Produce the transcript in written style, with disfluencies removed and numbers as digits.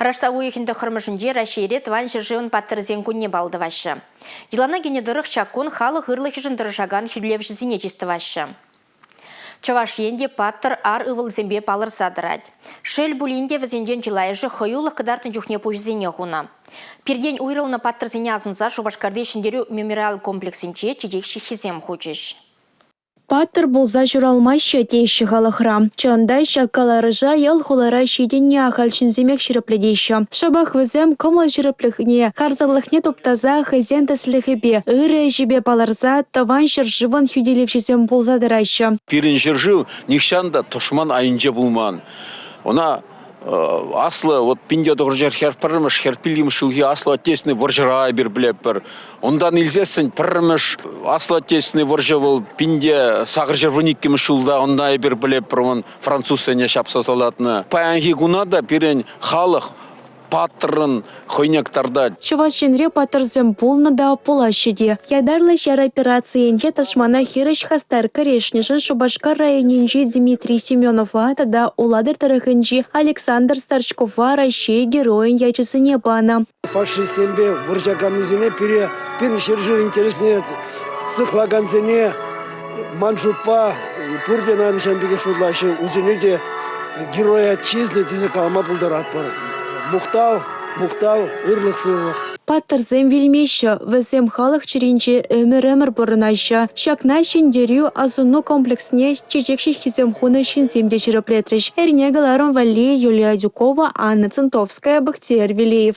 Раштав уйӑхӗн тӑххӑрмӗшӗнче Раҫҫейре Тӑван ҫӗршывӑн паттӑрӗсен кунне паллӑ тӑваҫҫӗ. Йӑлана кӗнӗ тӑрӑх ҫак кун халӑх ырлӑхӗшӗн тӑрӑшакан хӳтӗлевҫӗсене чыс тӑваҫҫӗ. Чӑваш Ен те паттӑр ар ывӑлсемпе палӑрса тӑрать. Шел пулин те вӗсенчен чылайӑшӗ хӑюлӑх кӑтартнӑ чухне пуҫӗсене хунӑ. Пиртен уйрӑлнӑ паттӑрсене асӑнса Шупашкарти Ҫӗнтерӳ мемориал комплексӗнче чечек ҫыххисем хучӗҫ. Паттӑр пулса ҫуралмаҫҫӗ теҫҫӗ халӑхра. Чӑн та, ҫак каларӑша ял-хулара ҫитӗннӗ ахаль ҫынсемех ҫирӗплетеҫҫӗ. Шӑпах вӗсем кӑмӑл ҫирӗплӗхне, харсӑрлӑхне туптаса хӑйсен тӗслӗхӗпе, ырӑ ӗҫӗпе палӑрса Тӑван ҫӗршывӑн хӳтӗлевҫисем пулса тӑраҫҫӗ. Пирӗн ҫӗршыв нихҫан та тӑшман айӗнче пулман. Ӑна аслӑ вот 1941-мӗш, 45-мӗш ҫулхи Аслӑ Отечественнӑй вӑрҫӑра эпир пӗлетпӗр. Унтан илсессӗн пӗрремӗш Аслӑ Отечественнӑй вӑрҫӑ вӑл 1812-мӗш ҫулта ӑна эпир пӗлетпӗр, вон французсене ҫапса салатнӑ. Паянхи куна та пирӗн халӑх паттӑррӑн хӑйне кӑтартать. Чӑваш Енре паттӑрсем пулнӑ та, пулаҫҫӗ те. Ятарлӑ ҫар операцийӗнче тӑшмана хирӗҫ хастар кӗрешнӗшӗн Шупашкар районӗнчи Дмитрий Семенова тата Улатӑр тӑрӑхӗнчи Александр Старчкова Раҫҫей Геройӗн ячӗсене панӑ. Фашистсемпе вӑрҫаканнисене пире пирӗн ҫӗршыв интересне сыхлакансене ман шутпа пурте нам ҫавӑн пекех шутлаҫҫӗ. Усене те герой отчизны тесе калама пултаратпӑр. Мухтав, мухтав, ырлӑх-сывлӑх. Паттӑрсем вилмеҫҫӗ, вӗсем халӑх чӗринче ӗмӗр-ӗмӗр пурӑнаҫҫӗ. Ҫакна Ҫӗнтерӳ асӑну комплексне чечек ҫыххисем хунӑ ҫынсем те ҫирӗплетрӗҫ. Эрне кӑларӑм валли Юлия Адюкова, Анна Центовская, Бахтияр Велеев.